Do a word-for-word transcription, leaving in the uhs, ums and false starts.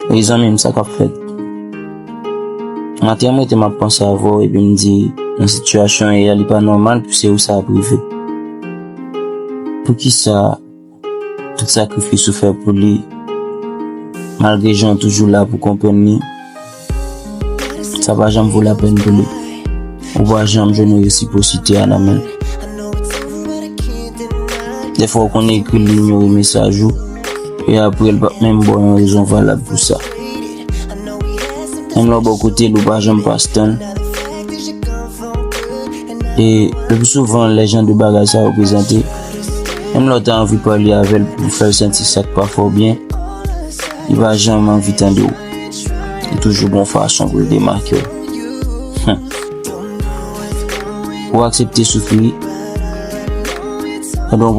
Ey zanmi m, sa k ap fèt? Maten an m rete m ap panse avè w epi m di, nan sitiyasyon w ye a, li pa nòmal pou se ou sa ap rive. Poukisa tout sakrifis ou fè pou li, malgre jan w toujou la pou konprann li, sa pa janm vo lapèn pou li? Ou pa janm jwenn resiprosite a nan men l. Dèfwa w konn ekri l, li inyore mesaj ou, e apre l p ap menm ba w yon rezon valab pou sa. Menm lè w bò kote l, ou pa janm pas tan l. E le pli souvan, lè jan de bagay sa yo prezante, menm lè w ta anvi pale avè l pou fè l santi sa k pa fè w byen, li pa janm anvi tande w. Li toujou gon fason pou l demake w. Hum. Ou aksepte soufri pandan w